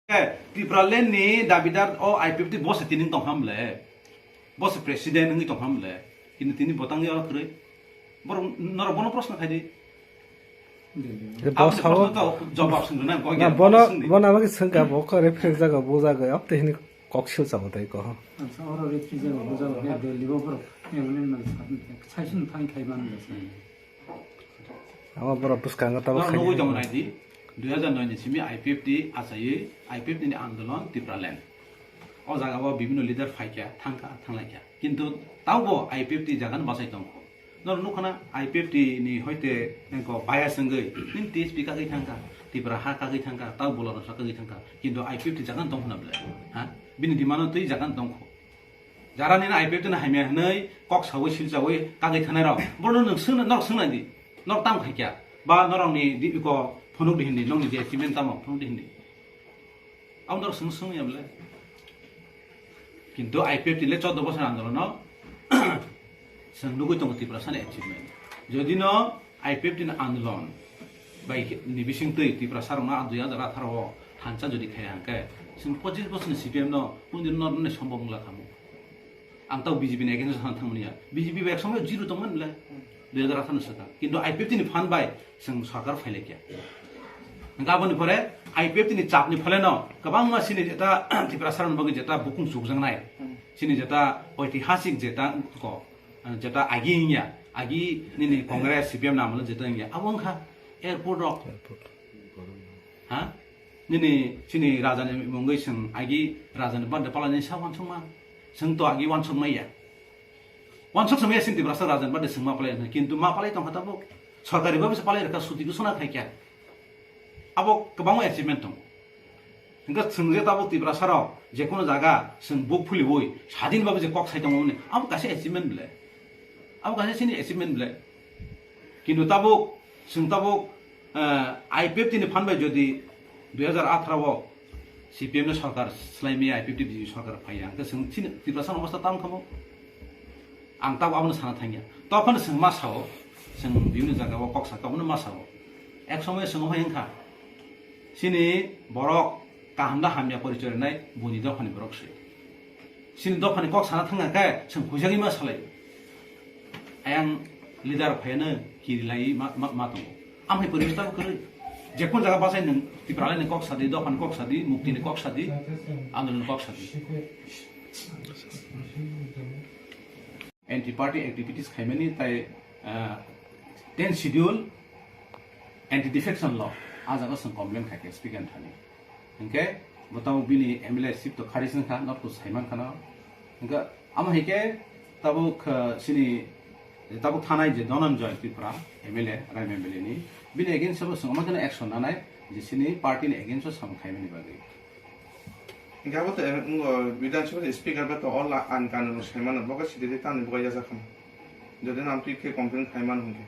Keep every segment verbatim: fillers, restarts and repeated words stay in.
Eh, Tipraland ni dabidar o I P F T bo se tini tong ham le? Bo se president wngwi tong ham le? Kintu tini bo tangwi oro kwrwi. Borok, norok bono proshno khai di. Bo Aboni sao proshno to jawab swngwi na, na, bono, swngdi. Bono aboni swngka, bo kore phirjak, bo jaga, abte hini kok sil chabo tai ko. Ang sa oro ri phirjak, bo jaga, Delhi bo borok, Delhi man sa, sai sung thang khai man sa. Abo borok bwskango tabuk. Norok nugwi tongo nai di, dui hajar noi ni simi I P F T achaiwi, I P F T ni andolon Tipraland. O jaga o bibhinno leader phaikha, thangkha, thanglaikha. Kintu taubo I P F T jaga no bachai tongkho. Norok nukha na I P F T ni hoite engko bias wngwi, nini T S P kagwi thangkha, Tipra ha kagwi thangkha, tau bolorno sa kagwi thangkha. Kintu I P F T jaga no tongkho na bwle? Ha? Bini demand no twi jaga no tongkho. Jara nini I P F T no hamya hwnwi kok sawi silchawi kagwi thanai rok. Bono nwng swngna, norok swngna di. Norok tamo khaikya? Ba norokni di iko phunuk di hindi, nokni je achievement tamo phunuk di hindi. Abo norok swng swngya bwle. Kintu I P F T le chordo bosor andolono chwng nugwi tongo Tiprasani achievement. Jodi no I P F T ni andolon bai ni bising twi Tiprasa rokno dui hajar atharo o thansa jodi khaiya hwnkhe, chwng pochis bosorni C P M no kundin no rwna sombok wngla khamu. Ang tau B J P ni against o sana thangmani ya. B J P bai ek somoy zero tongmani le. Dui hajar atharo ni swkang. Kintu I P F T ni fund bai chwng sarkar phailaikya. Hwnkhe aboni pore I P F T ni chapni phole no kwbangma chini jeta Tiprasa rokni bagwi jeta bukung chukjaknai. Chini jeta oitihasik jeta ko, jeta agi wngya, agi nini Congress, C P M ni amolo jeta wngya. Abo wngkha airport rok. Airport. Ha? Nini chini raja ni mungwi chwng agi raja ni birthday palai ni sa wansukma. Chwng to agi wansuk maya. Wansuk se maya chini Tiprasa raja ni birthday chwng ma palai na. Kintu ma palai tongkha tabuk. Sorkari babe se palai rwkha, suti ko sona khaikya. Abo kwbangma achievement tongo. Hwnkhe chwng je tabuk Tiprasa rok je kono jaga chwng buk phulibui sadin babe je kok sai tongmani, abo kaisa achievement bwle. Abo kaisa chini achievement bwle. Kintu tabuk, chwng tabuk, eh, I P F T ni phan bai jodi dui hajar atharo o C P M ni sorkar swlaimaya, I P F T B J P sorkar phaiya, hwnkhe chwng chini Tiprasa ni obostha tamo khamu? Ang tabuk abono sana thangya. Tophano chwng ma sao, chwng bibhinno jaga o kok sa, tophano ma sao. Ek somoy chwng hai wngkha. Chini borok kaham da hamya porichoi rwnai buini dophani borok se. Chini dophani kok sana thangna khe chwng huijagwi ma salai. Ayang leader phaiyano kirilai ma, ma, ma tongo. Amhai poribesh tabo kwrwi. Jekun jaga bachai nwng Tipralani kok sadi, dophani kok sadi, muktini kok sadi, andoloni kok sadi. Anti party activities khaimani tai, ah, ten schedule, anti defection law, ah jaga chwng complain khaikha speaker thani. Hinkhe bo tabuk bini M L A seat to kharwi sengkha, not to saiman khana. Hinkhe amo hinkhe tabuk, ah, chini tabuk thanai je Dhananjoy Tripura M L A, Raim M L A ni, bini against o bo chwng omo kheno action nanai je chini party ni against o samung khaimani bagwi. Hinkhe abo to, eh, wngkha Bidhan Sabha ni speaker bai to all an kanun saimano, bo khe sidi tei tamni bukhai jasa kham. Jodi no amtwi khe complain khaimano hinkhe.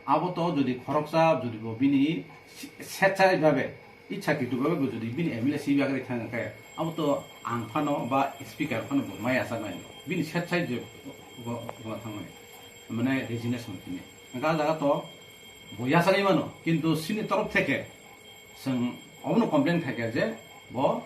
Abo to jodi khoroksa, jodi bo bini si-, setsai babe, ichha kitu babe bo jodi bini M L A si bagwi thang khe, abo to ang phano ba speaker phano bo mai asaknai. Bini setsai je bo, bo thangmani. Mane resignation tini. Hinkhe ah jaga to bo yasagwi mano, kintu chini torof theke chwng obono complain khaikha je bo,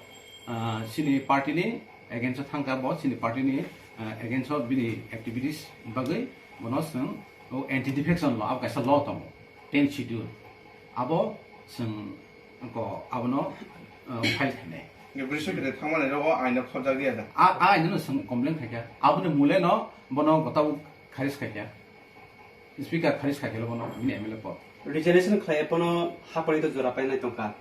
ah, chini party ni against o thangkha, bo chini party ni, ah, against o bini activities bagwi bono chwng o anti defection law, abo kaisa law tongo, ten schedule, abo chwng ko abono, ah, file khainai. Bwrwi soi kwthai thangmani rok o aino khobjak liya da? A, a aino no chwng complain khaikha, aboni mule no bono gotao kharis khaikha. Speaker kharwi sakhe bono bini M L A pod. Resignation khlai phano hapori to jora painai tongkha.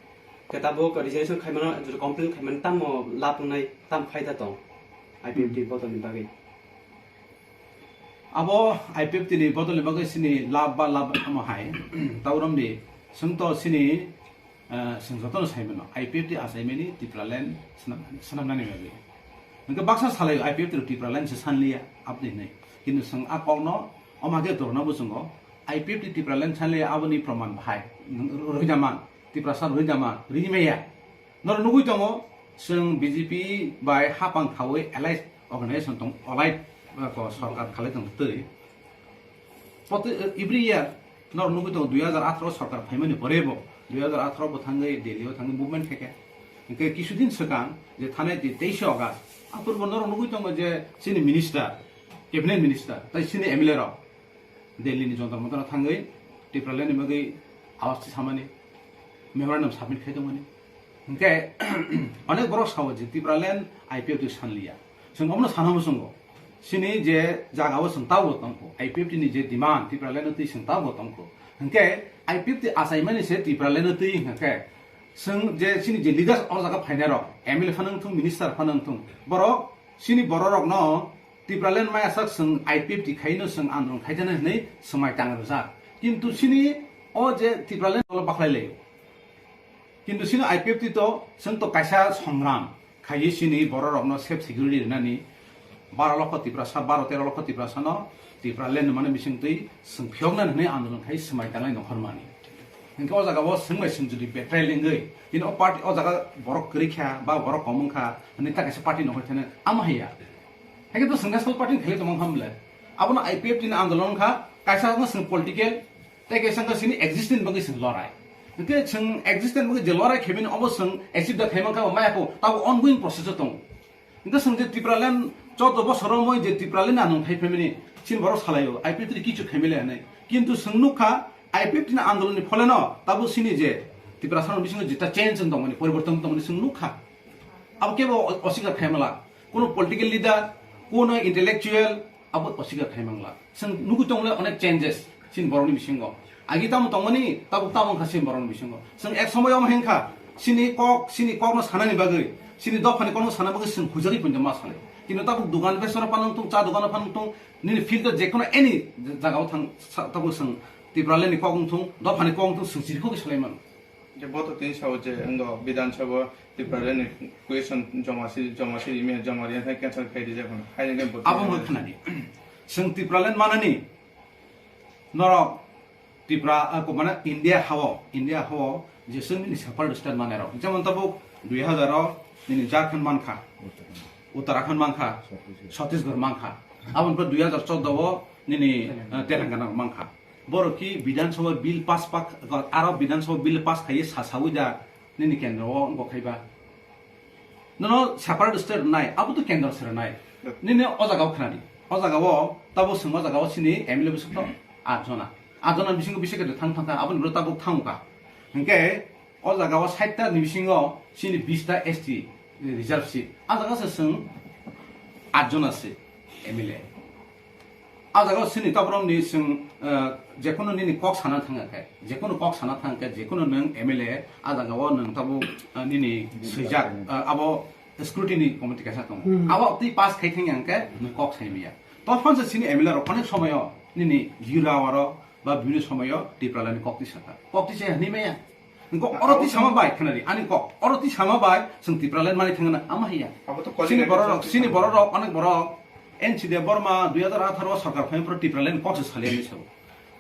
Khe tabuk resignation khaimano, jora complain khaimano tamo lab wngnai, tam phaida tong I P F T bodolni bagwi. Abo I P F T ni bodolni bagwi chini lab ba lab amo hai. Taurom di, chwng to chini, eh, chwng jotono sai mano, I P F T achaimani Tipraland swnam-, swnamnani bagwi. Hwnkhe baksa salai I P F T rok Tipraland se sanliya, aboni hinwi. Kintu chwng a kokno, omo hai khe dorna bo chwngo, I P F T Tipraland sanliya, aboni proman bahai rwida man, Tiprasa rwida man, rwimaya. Norok nugwi tongo, chwng B J P bai hapang khaui allied organization tong, allied, eh, ko sorkar khalai tong twi. Poti-, eh, every year norok nugwi tongo, dui hajar atharo sorkar phaimani pore bo, dui hajar atharo bo thangwi Delhi o thangwi movement khaikha. Hingke kisudin swkang je thanai di teishe August, a purbo norok nugui tongo je chini minister, cabinet minister, tai chini M L A rok Delhi ni Jantar Mantar o thangwi Tipraland ni bagwi awaj samani memorandum submit khai tongmani. Hingke onek borok sao je Tipraland I P F T sanliya. Chwng omono sana muchungo. Chini je jaga o chwng tabuk tongkho, I P F T ni je demand Tipraland o twi chwng tabuk tongkho. Hingke I P F T achaimani se Tipraland o twi hingke chwng je chini je leaders o jaga phainai rok, M L A phano wngthung, minister phano wngthung, borok chini borok rokno Tipraland maya sak chwng I P F T khaino chwng andolon khaijana hinwi swmai tang rwjak. Kintu chini o je Tipraland dolo bakhlai laio. Kintu chini I P F T to chwng to kaisa songram khaiwi chini borok rokno safe security rwnani baro lokho Tiprasa, baro tero lokho Tiprasa no Tipraland mani bising twi chwng phiyokna hinwi andolon khai swmai tanglai nongkhormani. Hingke o jaga o chwng bai chwng jodi betrai lengwi, bini o party o jaga borok kwrwi kha ba borok kom wngkha hinwi ta kaisa party nongkhor thani ama haiya. Hingke to chwng national party ni khelai tongma kha mle. Abono I P F T ni andolon kha, kaisa no chwng political, tei kaisa wngkha chini existence bagwi chwng lorai. Hingke chwng existence bagwi je lorai khaimani obo chwng achieve da khaimang kha maya kho, tabo ongoing process o tongo. Hingke chwng je Tipraland choudo bosor romwi je Tipraland ni anung thai phaimani chini borok salaio, I P F T ni kichu khaimile hinwi. Kintu chwng nukha I P F T ni andolon ni pholeno tabo chini je Tiprasa rok bisingo jeta change wng tongmani, poriborton wng tongmani chwng nukha. Abo kebo o-, oswikar khaimala. Kuno political leader, kuno intellectual, abo oswikar khaimangla. Chwng nugwi tongmani onek changes chini borokni bisingo. Agi tamo tongmani, tabuk tamo wngkha chini borokni bisingo. Chwng ek somoy omo hinkha, chini kok, chini kokno sanani bagwi, chini dophani kokno sana bagwi chwng hujagwi poito ma sanai. Kintu tabuk dugan besora phano wngthung, cha dugano phano wngthung, nini field o jekono any jagao thang, sa-, tabuk chwng Tipraland ni kok wngthung, dophani kok wngthung, chwng chirikhogwi salai mano. Je boto tini sao je wngkha Bidhan Sabha Tipraland ni question joma si, joma si email joma riya thai cancel khai rijak hwnwi. Hai hwnkhe bo Abo tini wngkha khwnadi. Chwng Tipraland manani norok Tripura, ah, ko mane India hao, India hao je chwng nini separate state manai rok. Jemon tabuk dui hazar o nini Jharkhand mankha, Uttarakhand mankha, Chhattisgarh mankha. Aboni pore dui hazar choudo o nini, ah, Telangana mankha. Borok ki Bidhan Sabha bill pass pak, aro Bidhan Sabha bill pass khai sa sawi da nini kendro o wngkha khaiba. Nono separate state rwnai, abo to kendro se rwnai. Nini o jaga o khwnadi. O jaga o, tabo chwng o jaga o chini M L A bwswk to at jona. At jona bisingo bisingo thang thang kha, aboni bwrwi tabuk thang kha. Hinkhe o jaga o sait ta ni bisingo chini bis ta S T reserve seat. A jaga se chwng at jona se M L A. A jaga o chini taborok ni chwng, eh, jekono nini kok sana thang khe, jekono kok sana thang khe, jekono nwng M L A, a jaga o nwng tabuk, eh, nini swijak, eh, abo scrutiny committee kaisa tongo. Hmm. Abo twi pass khai thang yang khe nwng kok sai maya. Tophon se chini M L A rok onek somoy o nini jura aro ba bibhinno somoy o Tipraland ni kok twi saka. Kok twi se hwnwi maya. Kok oro twi sama bai khwnadi, ani kok oro twi sama bai chwng Tipraland mani thangna ama hiya. Abo to Chini quality borok rok, chini borok rok, onek borok N C D Borma dui hazar atharo o sarkar phaima phuru Tipraland kok se saliya ni sabo.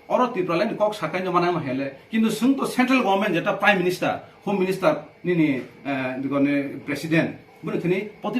Oro Tipraland kok sakai no mana ma hele, kintu chwng to central government jeta prime minister, home minister nini, eh, digoni president, bwrwi thani poti